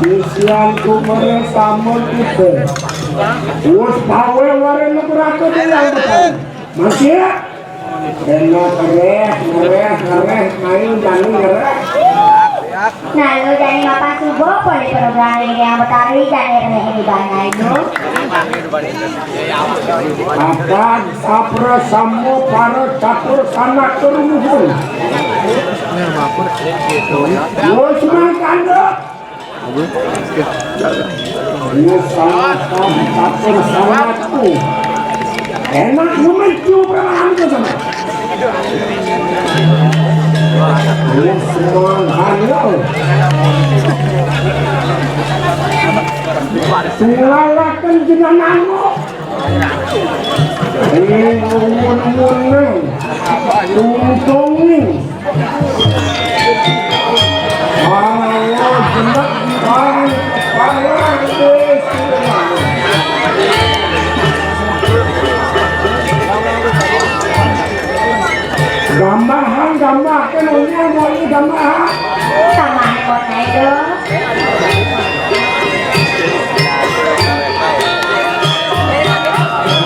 Sisian kumereng sampun tiba. Wis bawe ware nugraha dening Yang Betawi. Masih ya? Enak reh, ngereh, ngereh, main jani ngereh. Nah, lu jani mapan subuh, boleh program ini Yang Betawi, jani reh di bana itu. Akan sapra sambo para catur sanak kerumuhun. Wis mangkana. Wis sangat, sangat, sangat. Enak, lumayan, cium pernah itu sama. Wis mangkana. Tulalaken jenengan. Ing umun-umun nang tungtungin. Mawa jenek paring, paring wis. Gambahan, gambahan, unyil, unyil, gambahan. Sama handphone itu.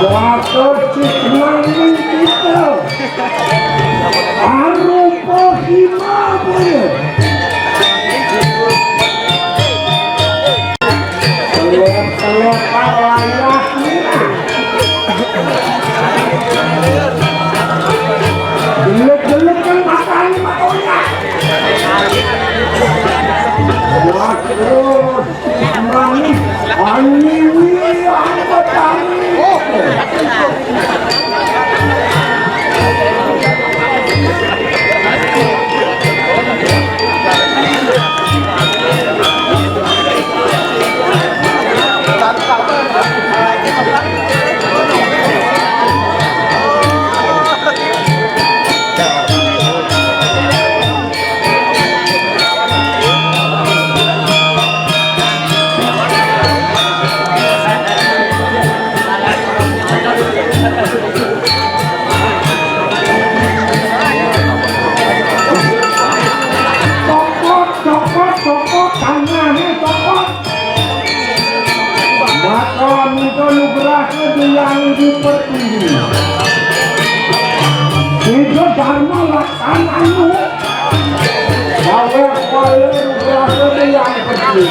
Waduh, cik nanging kita. Arupa hima punya. Telepon layah. Jelek-jelek kan matanya, matanya. Waduh, manis. Ani, ani, matanya. Pertiwi. Ida Dharma Laksana, gawe kuala nugraha yang pertiwi.